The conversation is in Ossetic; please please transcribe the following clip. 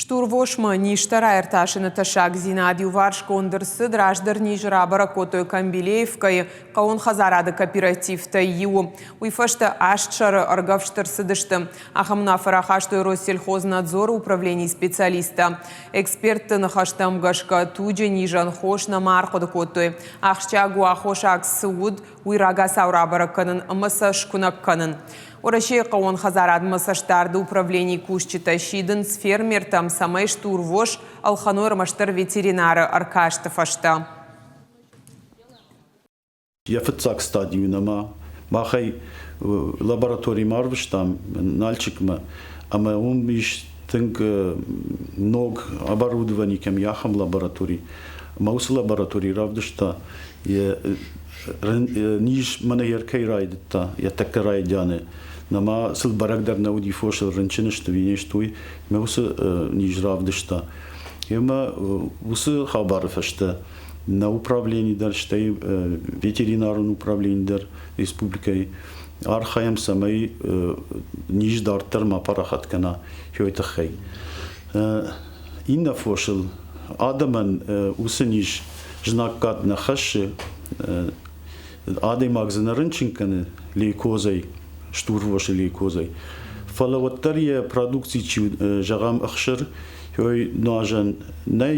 Стурвосмӕ низтӕ раиртасыны тӕссагдзинад иуварсгонд ӕрцыд. Раздӕр низ рабӕрӕг кодтой Камбилеевкӕйы хъӕуон хӕдзарады кооперативтӕй иуы. Уый фӕстӕ аст сӕры ӕргӕвст ӕрцыдысты. Ахӕм уынаффӕ рахастой Россельхознадзоры управленийы специалисттӕ. Экспертты ныхӕстӕм гӕсгӕ, туджы низӕн хос нӕма ӕрхъуыды кодтой. Ахсджиаг у аххосаг цы уыд, уый рагацау рабӕрӕг кӕнын ӕмӕ сӕ скуынӕг кӕнын. Уӕрӕсейы хъӕууон хӕдзарадмӕ цӕстдарды управленийы кусджытӕ сидынц фермертӕм, цӕмӕй стурвос ӕлхӕной ӕрмӕстдӕр ветеринары ӕркасты фӕстӕ. Йӕ фыццаг стадийы нӕма махӕй лабораторимӕ арвыстам Нальчикмӕ, ӕмӕ уым ис тынг ног оборудовани кӕм и, ахӕм лаборатори. Ӕмӕ уыцы лаборатори равдыста йӕ низ мӕнӕ йӕ кӕй райдыдта йӕ тӕккӕ райдианы. Нӕма сыл бӕрӕг дӕр нӕ уыди фосыл рынчын сты ӕви не сты, уый. Ӕмӕ уыцы низ равдыста. Ӕмӕ уыцы хабары фӕстӕ нӕ управлени дӕр, стӕй ветеринарон управлени дӕр республикӕйы архайӕм, цӕмӕй низ дарддӕр ма парахат кӕна уый тыххӕй. Иннӕ фосыл адӕмӕн уыцы низ знаггад нӕ хӕссы, адӕймаг дзы нӕ рынчын кӕны лейкозӕй, стурвосы лейкозӕй. Фӕлӕ уӕддӕр йӕ продукци чи зӕгъӕм, ӕхсыр, уый нуазӕн нӕй.